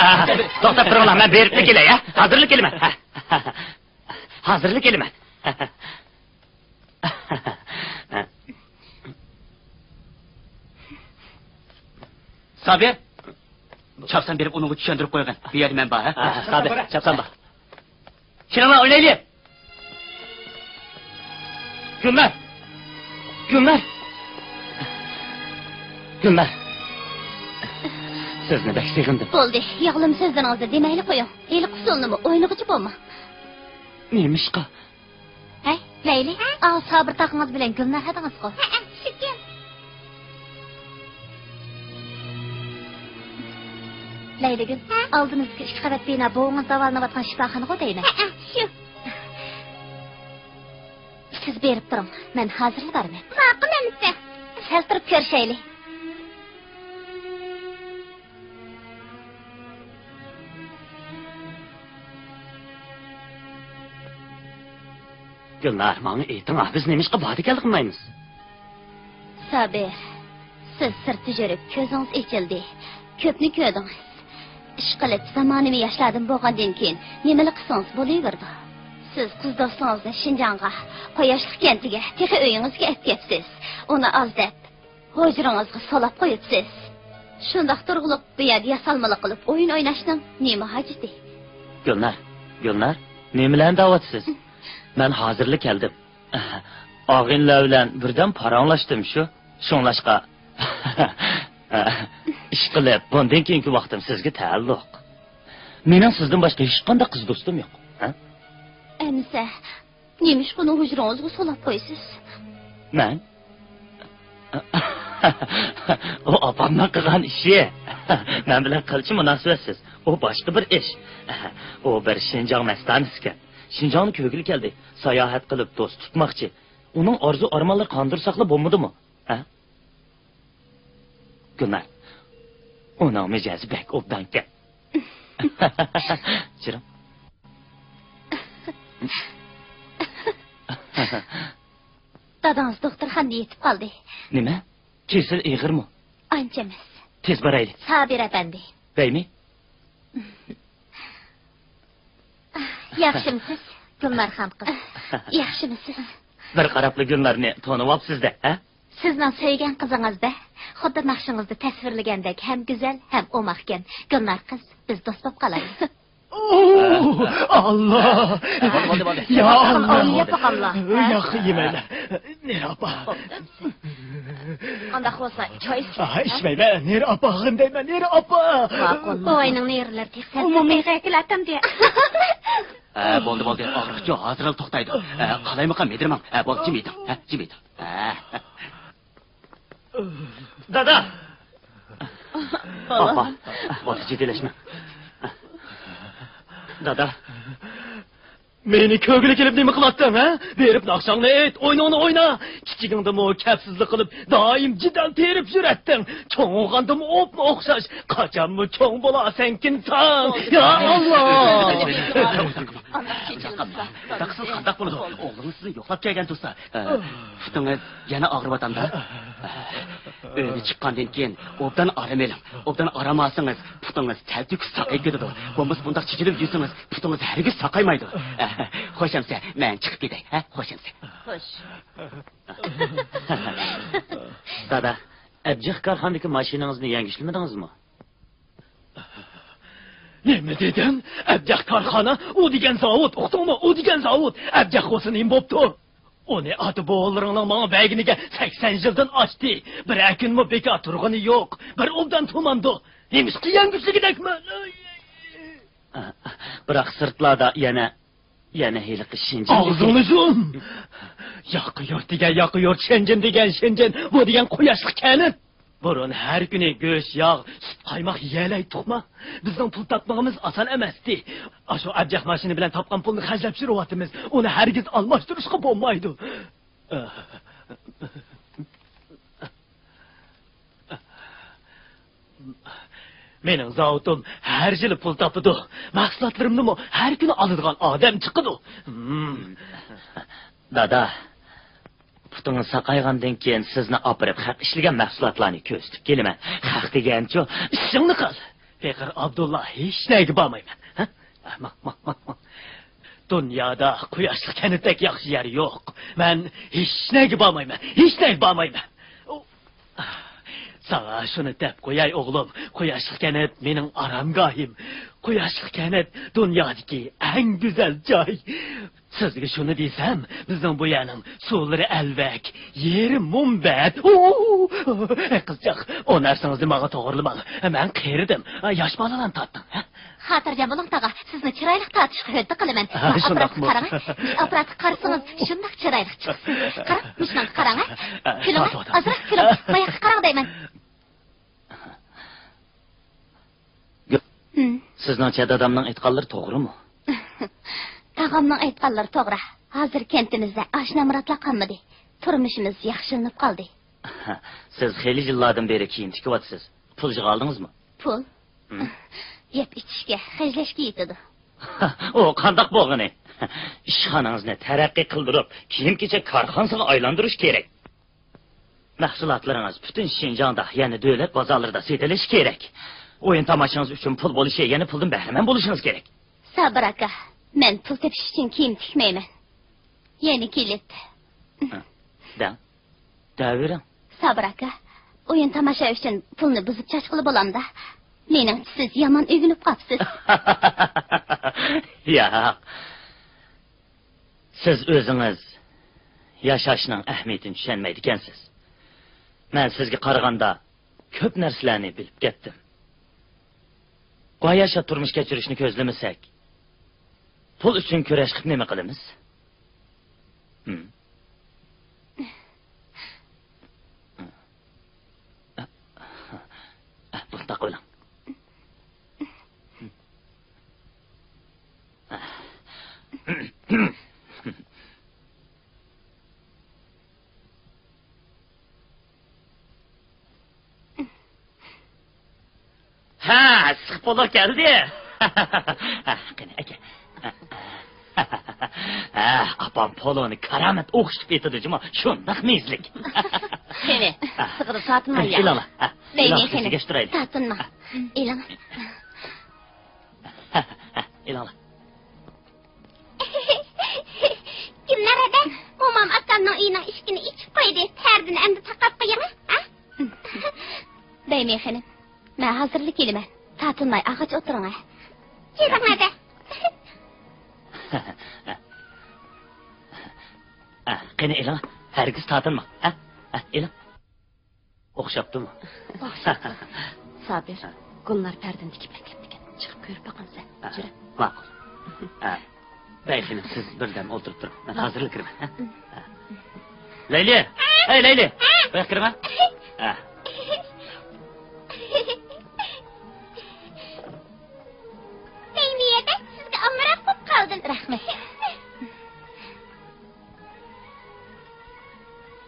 ئاھ، توختاپ تۇرۇڭلار، مەن بېرىپلا كېلەي، ھە؟ ھازىرلا كېلىمەن. ھازىرلا كېلىمەن. سابىر، چاپسان بېرىپ ئۇنىڭغا چۈشەندۈرۈپ قويغىن. بۇ يەردە مەن بار، ھە؟ ئاھ، سابىر، چاپسان بار. كېلىڭلار، ئوينايلى. گۈلنار! گۈلنار! گۈلنار! سىزنى بەك سېغىندىم. بولدى، يىغلىما سۆزلىرىڭىزنى، دېمەيلى قويۇڭ. ھېلىقى ئۇسۇلنىمۇ ئوينىغۇچە بولما. نېمىشقا؟ ھەي، لەيلى، ئاۋۇ سابىر تاغىڭىز بىلەن گۈلنار ھەدىڭىزغۇ؟ ھەئە، شۇكى. لەيلىگۈل، ھە؟ ئالدىمىزدىكى ئىككى قەۋەت بىنا بوۋىڭىز داۋالىنىۋاتقان شىپاخانىغۇ دەيمەن؟ ھەئە، شۇ. سىز بېرىپ تۇرۇڭ، مەن ھازىرلا بارىمەن. ماقۇل ئەمىسە. سەل تۇرۇپ كۆرۈشەيلى. گۈلنار، ماڭا ئېيتىڭ، بىز نېمىشقا باردا كەلدى قىلمايمىز؟ سابىر، سىز سىرتتا يۈرۈپ كۆزىڭىز ئېچىلدى، كۆپنى كۆردىڭىز. ئىشقىلىپ، زامانىۋى ياشلاردىن بولغاندىن كېيىن نېمىلا قىلسىڭىز بولۇۋېرىدۇ. سىز قىز دوستىڭىزنى شىنجاڭغا، قۇياشلىق كەنتىگە، تېخى ئۆيىڭىزگە ئەپ كەپسىز. ئۇنى ئاز دەپ، ھۇجرىڭىزغا سولاپ قويۇپسىز. شۇنداق تۇرغۇلۇق بۇ يەردە ياسالمىلىق قىلىپ ئويۇن ئويناشنىڭ نېمە ھاجىتى؟ گۈلنار، گۈلنار، نېمىلەرنى دەۋاتىسىز؟ مەن ھازىرلا كەلدىم. ئاغىنىلەر بىلەن بىردەم پاراڭلاشتىم شۇ. شۇڭلاشقا، ئىشقىلىپ، بۇندىن كېيىنكى ۋاقتىم سىزگە تەئەللۇق. مېنىڭ سىزدىن باشقا ھېچقانداق قىز دوستۇم يوق. ھە؟ ئەمىسە، نېمىشقا ئۇنى ھۇجرىڭىزغا سولاپ قويىسىز؟ مەن؟ ئۇ ئاپامنىڭ قىلغان ئىشى. مەن بىلەن قىلچە مۇناسىۋەتسىز. ئۇ باشقا بىر ئىش. ئۇ بىر شىنجاڭ مەستانىسىكەن. شىنجاڭنى كۆرگىلى كەلدى. ساياھەت قىلىپ دوست تۇتماقچى. ئۇنىڭ ئارزۇ-ئارمانلىرى قاندۇرساقلا بولمىدىمۇ؟ ھە؟ گۈلنار، ئۇنىڭ مىجەزى بەك ئوبدانكەن. چىرىڭ. دادىڭىز دوختۇرخانىدا يېتىپ قالدى. نېمە؟ كېسىلى ئېغىرمۇ؟ ئانچە ئەمەس. تېز بارايلى. سابىر ئەپەندى. دەيمى؟ ياخشىمۇسىز، گۈلنارخان قىز؟ ياخشىمۇسىز؟ بىر قاراپلا گۈلنارنى تونۇۋاپسىز-دە، ھە؟ سىزنىڭ سۆيگەن قىزىڭىز-دە، خۇددى ناخشىڭىزدا تەسۋىرلىگەندەك ھەم گۈزەل، ھەم ئوماقكەن. گۈلنار قىز، بىز دوست بولۇپ قالايلى. ئوو، ئاللا! بولدى، بولدى، بولدى. يا ئاللا! ئاللا، ياپىقاللا. ياق، يېمەيمەن. نېرى ئاپا. قانداق بولسا، چاي ئىچسۇن. ئا، ئىچمەيمەن. نېرى ئاپا، غىم دەيمەن، نېرى ئاپا. ماقۇل، ماقۇل. بوۋاينىڭ نېرىلىرى تېخى سەل ئومۇمىي. ھە، بولدى، بولدى. ئاغرىقچۇ ھازىرلا توختايدۇ. ھە، قالايمىقان مىدىرماڭ. ھە، بولدى، جىم ئېتىڭ. ھە، جىم ئېتىڭ. ھە. دادا! ئاپا، بولدى، جىددىيلەشمەڭ. دادا! مېنى كۆرگىلى كېلىپ نېمە قىلاتتىڭ، ھە؟ بېرىپ ناخشاڭنى ئېيت، ئوينۇڭنى ئوينا. كىچىكىڭدىمۇ كەپسىزلىك قىلىپ، دائىم جېدەل تېرىپ يۈرەتتىڭ. چوڭ بولغاندىمۇ ئوپمۇ ئوخشاش. قاچانمۇ چوڭ بولارسەنكىن ساڭ. يا ئاللا! قانداق قىلسا قانداق بولىدۇ؟ ئوغلىڭىز سىزنى يوقلاپ كەلگەن تۇرسا، ئە، پۇتىڭىز يەنە ئاغرىۋاتامدا؟ ئۆيدىن چىققاندىن كېيىن ئوبدان ئارام ئېلىڭ. ئوبدان ئارام ئالسىڭىز، پۇتىڭىز تەلتۆكۈس ساقىيىپ كېتىدۇ. بولمىسا بۇنداق چېچىلىپ يۈرسىڭىز، پۇتىڭىز ھەرگىز ساقايمايدۇ. ئە، خوش ئەمىسە، مەن چىقىپ كېتەي، ھە؟ خوش ئەمىسە. خوش. دادا، ئەبجەخ كارخانىدىكى ماشىنىڭىزنى يەڭگۈشلىمىدىڭىزمۇ؟ نېمە دېدىڭ؟ ئەبجەخ كارخانا، ئۇ دېگەن زاۋۇت، ئۇقتۇڭمۇ؟ ئۇ دېگەن زاۋۇت. ئەبجەخ بولسا نېمە بوپتۇ؟ ئۇنى ئاتا-بوۋىلىرىڭنىڭ ماڭا بەرگىنىگە سەكسەن يىلدىن ئاشتى. بىرەر كۈنمۇ بىكار تۇرغىنى يوق. بىر ئوبدان تۇماندۇ. نېمىشقا يەڭگۈشلىگۈدەكمەن؟ بىراق سىرتلاردا يەنە يەنە ھېلىقى شېنجېن. ئاغزىڭنى يۇم! ياقا يۇرت دېگەن ياقا يۇرت، شېنجېن دېگەن شېنجېن، بۇ دېگەن قۇياشلىق كەنت. بۇرۇن ھەر كۈنى گۆش، ياغ، سۈت، قايماق يېيەلەيتتۇقما؟ بىزنىڭ پۇل تاپمىقىمىز ئاسان ئەمەستى. ئاشۇ ئەبجەخ ماشىنا بىلەن تاپقان پۇلنى خەجلەپ يۈرۈۋاتىمىز. ئۇنى ھەرگىز ئالماشتۇرۇشقا بولمايدۇ. مېنىڭ زاۋۇتۇم ھەر يىلى پۇل تاپىدۇ. مەھسۇلاتلىرىمنىمۇ ھەر كۈنى ئالىدىغان ئادەم چىقىدۇ. ھىم. دادا، پۇتىڭىز ساقايغاندىن كېيىن سىزنى ئاپىرىپ خەق ئىشلىگەن مەھسۇلاتلارنى كۆرسىتىپ كېلىمەن. خەق دېگەنچۇ، ئىشىڭنى قىل. پېقىر ئابدۇللا، ھېچ نەگە بارمايمەن. ھە؟ ماڭ، ماڭ، ماڭ، ماڭ. دۇنيادا قۇياشلىق كەنتتەك ياخشى يەر يوق. مەن ھېچ نەگە بارمايمەن، ھېچ نەگە بارمايمەن. ساڭا شۇنى دەپ قوياي، ئوغلۇم، قۇياشلىق كەنت مېنىڭ ئارامگاھىم. قۇياشلىق كەنت دۇنيادىكى ئەڭ گۈزەل جاي. سىزگە شۇنى دېسەم، بىزنىڭ بۇ يەرنىڭ سۇلىرى ئەلۋەك، يېرى مۇنبەت. ئۇ، ئەي قىزچاق، ئۇ نەرسىڭىزنى ماڭا توغرىلىماڭ. مەن قېرىدىم. ياش بالىلارنى تارتىڭ، ھە؟ خاتىرجەم بولۇڭ، تاغا. سىزنى چىرايلىق تارتىشقا ھۆددە قىلىمەن. ھە، مۇشۇ ئاپپاراتقا قاراڭ، ھە. مۇشۇ ئاپپاراتقا قارىسىڭىز، شۇنداق چىرايلىق چىقىسىز. قاراڭ، مۇشۇنىڭغا قاراڭ، ھە. ھە، كۈلۈڭ، ھە، ئازراق كۈلۈڭ. ھە. ماياققا قاراڭ دەيمەن. گۈل، ھىم. سىزنىڭچە دادامنىڭ ئېيتقانلىرى توغرىمۇ؟ تاغامنىڭ ئېيتقانلىرى توغرا. ھازىر كەنتىمىزدە ئاشنا-مۇراتلار قالمىدى. تۇرمۇشىمىز ياخشىلىنىپ قالدى. سىز خېلى يىللاردىن بېرى كىيىم تىكىۋاتىسىز. پۇل يىغالدىڭىزمۇ؟ پۇل؟ ھىم. يەپ ئىچىشكە، خەجلەشكە يېتىدۇ. ئۇ قانداق بولغىنى؟ ئىشخانىڭىزنى تەرەققىي قىلدۇرۇپ، كىيىم-كېچەك كارخانىسىغا ئايلاندۇرۇش كېرەك. مەھسۇلاتلىرىڭىز پۈتۈن شىنجاڭدا، يەنى دۆلەت بازارلىرىدا سېتىلىشى كېرەك. ئويۇن تاماشىڭىز ئۈچۈن پۇل بولۇشى، يەنى پۇلدىن بەھرىمەن بولۇشىڭىز كېرەك. سابىر ئاكا، مەن پۇل تېپىش ئۈچۈن كىيىم تىكمەيمەن. يەنە كېلىپ. ھە، دەڭ. دەۋېرىڭ. سابىر ئاكا، ئويۇن تاماشا ئۈچۈن پۇلنى بۇزۇپ چاچقىلى بولامدا؟ مېنىڭچە سىز يامان ئۆگىنىپ قاپسىز. ياق. سىز ئۆزىڭىز ياشاشنىڭ ئەھمىيىتىنى چۈشەنمەيدىكەنسىز. مەن سىزگە قارىغاندا كۆپ نەرسىلەرنى بىلىپ كەتتىم. باياشات تۇرمۇش كەچۈرۈشنى كۆزلىمىسەك، پۇل ئۈچۈن كۈرەش قىلىپ نېمە قىلىمىز؟ ھىم. بۇنداق بولۇڭ. ھە، ئىسسىق پولۇ كەلدى. ھە، قېنى، ئەكە. ھە، ئاپام پولۇنى كارامەت ئوخشىتىپ ئېتىدۇ جۇمۇ، شۇنداق مېزىلىك. قېنى، سىغىدە تارتىنماي يا. ئېلىڭلار. ھە، بەينى ئېلىڭ، قېنى، تارتىنما. ئېلىڭ. ھە، ھە، ئېلىڭلار. كىملەر ھەدە؟ مومام ئاكامنىڭ ئۆيىنىڭ ئىشىكىنى ئېچىپ قويدى. پەردىنى ئەمدى تاقاپ قويۇڭ، ھە؟ بەيمى خېنىم، مەن ھازىرلا كېلىمەن. تارتىنماي ئاغاچ ئولتۇرۇڭ، ھە؟ كېلىڭ ھەدە. ھە، قېنى ئېلىڭ، ھەرگىز تارتىنماڭ. ھە؟ ھە، ئېلىڭ. ئوخشاپتىمۇ؟ ئوخشاپتۇ. سابىر، گۈلنار پەردىنى تىكىپ ئەكەپتىكەن. چىقىپ كۆرۈپ باقامسەن؟ ھە، جۈرە. ماقۇل. ھە. بەي خېنىم، سىز بىردەم ئولتۇرۇپ تۇرۇڭ. مەن ھازىرلا كىرىمەن. ھە؟ ھە. لەيلى! ھەي، لەيلى! بۇياققا كىرىمە. ھە. لەيلى ھەدە، سىزگە ئامراق بولۇپ قالدىم. رەھمەت.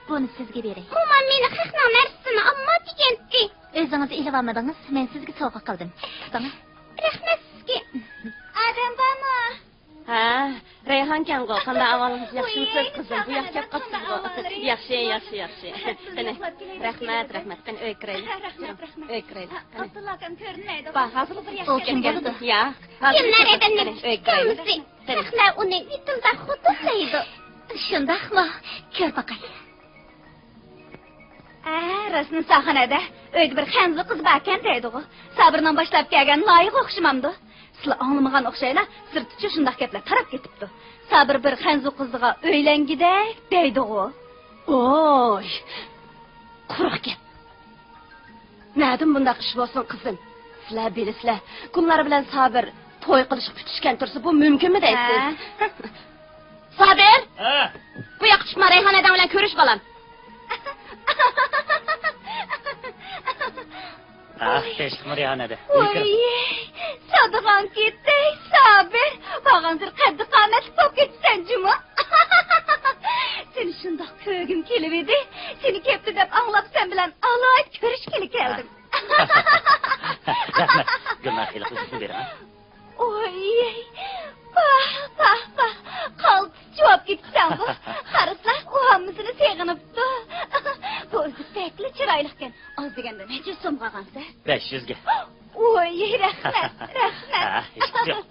بۇنى سىزگە بېرەي. مومام مېنى خەقنىڭ نەرسىسىنى ئالما دېگەنتى. ئۆزىڭىز ئېلىۋالمىدىڭىز، مەن سىزگە سوۋغا قىلدىم. تۇتۇڭ. رەھمەت سىزگە. ئادەم بارمۇ؟ ھە، رەيھانكەنغۇ، قانداق ئەھۋالىڭىز، ياخشىمۇسىز، قىزىم؟ بۇ ياققا كەپ قاپسىزغۇ. ياخشى، ياخشى، ياخشى. قېنى، رەھمەت، رەھمەت. قېنى، ئۆيگە كىرەيلى. رەھمەت، رەھمەت. ئۆيگە كىرەيلى. قېنى. ئابدۇللا ئاكام كۆرۈنمەيدۇ. بار، ھازىرلا بىر ياققا كەپ كەلدى. ياق، ھازىر كىملەر ئادەمنى؟ ئۆيگە كىرەيلى. قېنى. سەخنە ئۇنى ۋىتىلدا خوتۇنلايدۇ. شۇنداقمۇ؟ كۆر باقاي. ئە، راستىنى ساخانەدە ئۆيدە بىر خەنزۇ قىز باركەن دەيدىغۇ. سابىرنىڭ باشلاپ كەلگەن لايىقى ئوخشىمامدۇ؟ سىلەر ئاڭلىمىغان ئوخشايلا، سىرتتىچۇ شۇنداق گەپلەر تاراپ كېتىپتۇ. سابىر بىر خەنزۇ قىزىغا ئۆيلەنگۈدەك دەيدىغۇ. ئوي، قۇرۇق گەپ. نەدىن بۇنداق ئىش بولسۇن، قىزىم؟ سىلەر بىلىسىلەر، گۈلنار بىلەن سابىر توي قىلىشقا پۈتۈشكەن تۇرسا، بۇ مۇمكىنمۇ دەيسىز؟ ھە. سابىر! ھە. بۇ ياققا چىقما، رەيھان ھەدەڭ بىلەن كۆرۈش، بالام. ئاھ، تىنچلىقمۇ رەيھان ھەدە؟ ۋوي، سادىغان كېتەي، سابىر. بارغانسېرى قەددى قامەتلىك بولۇپ كېتىسەن جۇمۇ. سېنى شۇنداق كۆرگۈم كېلىۋىدى. سېنى كەپتۇ دەپ ئاڭلاپ، سەن بىلەن ئالايىت كۆرۈشكىلى كەلدىم. رەھمەت. گۈلنار، ھېلىقى ئۈزۈكنى بېرىڭ، ھە؟ ئوي، پاھ، پاھ، پاھ. قالتىس جۇۋاپ كېتىپسەنغۇ. قارىسىلا، ئۇ ھاممىسىنى سېغىنىپتۇ. بۇ ئۈزۈك بەكلا چىرايلىقكەن. ئاز دېگەندە نەچچە سومغا ئالغانسەن؟ بەش يۈزگە. ۋوي، رەھمەت، رەھمەت. ھە، ھېچقىسى يوق.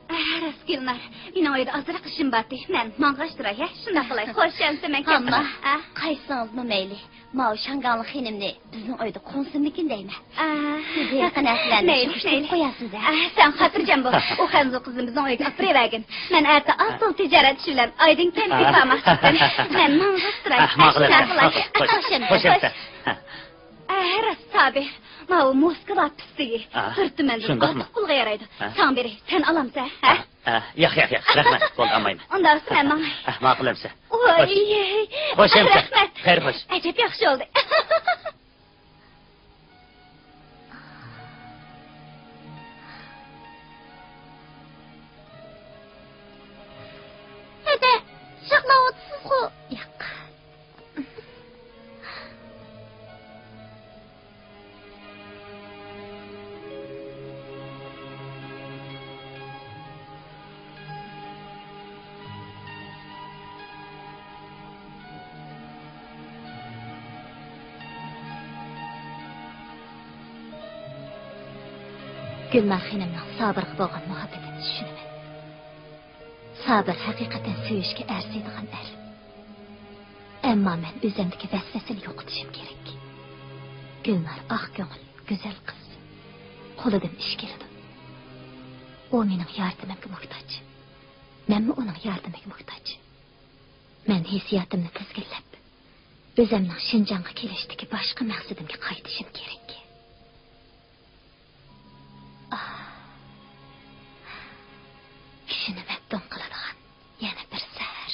ئە، راست، گۈلنار، مېنىڭ ئۆيدە ئازراق ئىشىم بارتى. مەن ماڭغاچ تۇراي، ھە؟ شۇنداق قىلاي. خوش، ئەمسە مەن كەتتىم. ئامما، ھە؟ قايسىڭىزمۇ مەيلى، ماۋۇ شاڭگاڭلىق خېنىمنى بىزنىڭ ئۆيدە قونسۇنمىكىن دەيمەن. ئە، سىز ھېلىقى نەرسىلەرنى مەيلى، خۇشتۇرۇپ مەيلى. قوياسىز، ھە؟ ئە، سەن خاتىرجەم بول. ئۇ خەنزۇ قىزنى بىزنىڭ ئۆيگە ئاپىرىۋەرگىن. مەن ئەتە ئاسىل تىجارەت ئىشى بىلەن ئايدىڭ كەنتىگە بارماقچىكەن. مەن ماڭغاچ تۇراي. ھە، ماڭغىلى، شۇنداق قىلاي. ماڭغىلى. خوش، خوش، خوش، ئەمسە. ھە. ئە، راست، سابىر. ماۋۇ موسكۋا پىستىگى ئا، بىر تۈمەندىن شۇنداقمۇ؟ ئارتۇق پۇلغا يارايدۇ. ئا. ساڭا بېرەي، سەن ئالامسەن، ھە؟ ئا، ئا، ياق، ياق، ياق، رەھمەت، بولدى، ئالمايمەن. ئۇنداق بولسا مەن ماڭاي. ئا، ماقۇل ئەمسە. ۋاي، خوش. خوش ئەمسە. رەھمەت. خەير، خوش. ئەجەب ياخشى بولدى. ھەدە، يىغلاۋاتىسىزغۇ؟ ياق. گۈلنار خېنىمنىڭ سابىرغا بولغان مۇھەببىتىنى چۈشىنىمەن. سابىر ھەقىقەتەن سۆيۈشكە ئەرزىيدىغان ئەر. ئەمما مەن ئۆزۈمدىكى ۋەسۋەسىنى يوقىتىشىم كېرەك. گۈلنار ئاق كۆڭۈل، گۈزەل قىز. قولىدىن ئىش كېلىدۇ. ئۇ مېنىڭ ياردىمىمگە موھتاج. مەنمۇ ئۇنىڭ ياردىمىگە موھتاج. مەن ھېسسىياتىمنى تىزگىنلەپ، ئۆزۈمنىڭ شىنجاڭغا كېلىشتىكى باشقى مەقسىتىمگە قايتىشىم كېرەك. ئاھ، كىشىنى مەپتۇن قىلىدىغان يەنە بىر سەھەر.